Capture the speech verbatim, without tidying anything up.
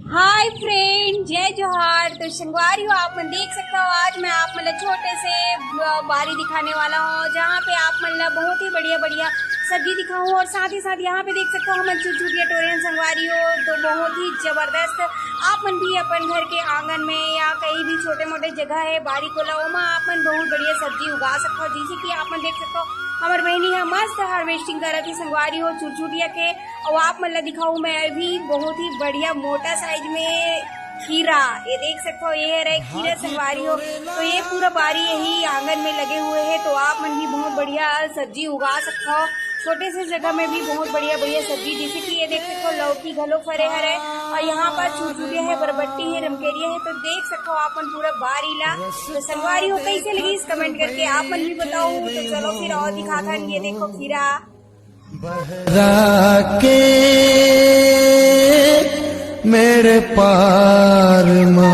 Hi friend, जय जोहार। तो संगवारी हो, आप मन देख सकता हो, आज मैं आप मन ला छोटे से अ, बारी दिखाने वाला हूँ, जहाँ पे आप मन ला बहुत ही बढ़िया बढ़िया सब्जी दिखाऊँ। और साथ ही साथ यहाँ पे देख सकता हो, हमन चुरचुरिया टोरे हन संगवारी हो। तो बहुत ही जबरदस्त, आप मन भी अपन घर के आंगन में या कहीं भी छोटे मोटे जगह है बारी कोला, ओमा आप मन बहुत बढ़िया सब्जी उगा सकता हो। जैसे कि आप मन देख सकता हो, हमर बहिनी ह मस्त हार्वेस्टिंग करत ही संगवारी हो चुरचुरिया के। और आप मन ला दिखाऊँ मैं अभी बहुत ही बढ़िया मोटा साइज में खीरा, ये देख सकते हो, ये रहे खीरा संगवारी हो। तो ये पूरा बारी यही आंगन में लगे हुए है, तो आप मन भी बहुत बढ़िया सब्जी उगा सकते हो। छोटे से जगह में भी बहुत बढ़िया बढ़िया सब्जी, जैसे कि ये देख सकते हो, लौकी घलो फरे हरे, और यहाँ पर चुरचुरिया है, बरबट्टी है, रमकेरिया है। तो देख सकते हो आप मन पूरा बारी ला। तो संगवारी हो, कैसे लगी इस कमेंट करके आप मन भी बताओ। तो चलो फिर और दिखाथन, ये देखो खीरा। बहरा के मेरे पार मा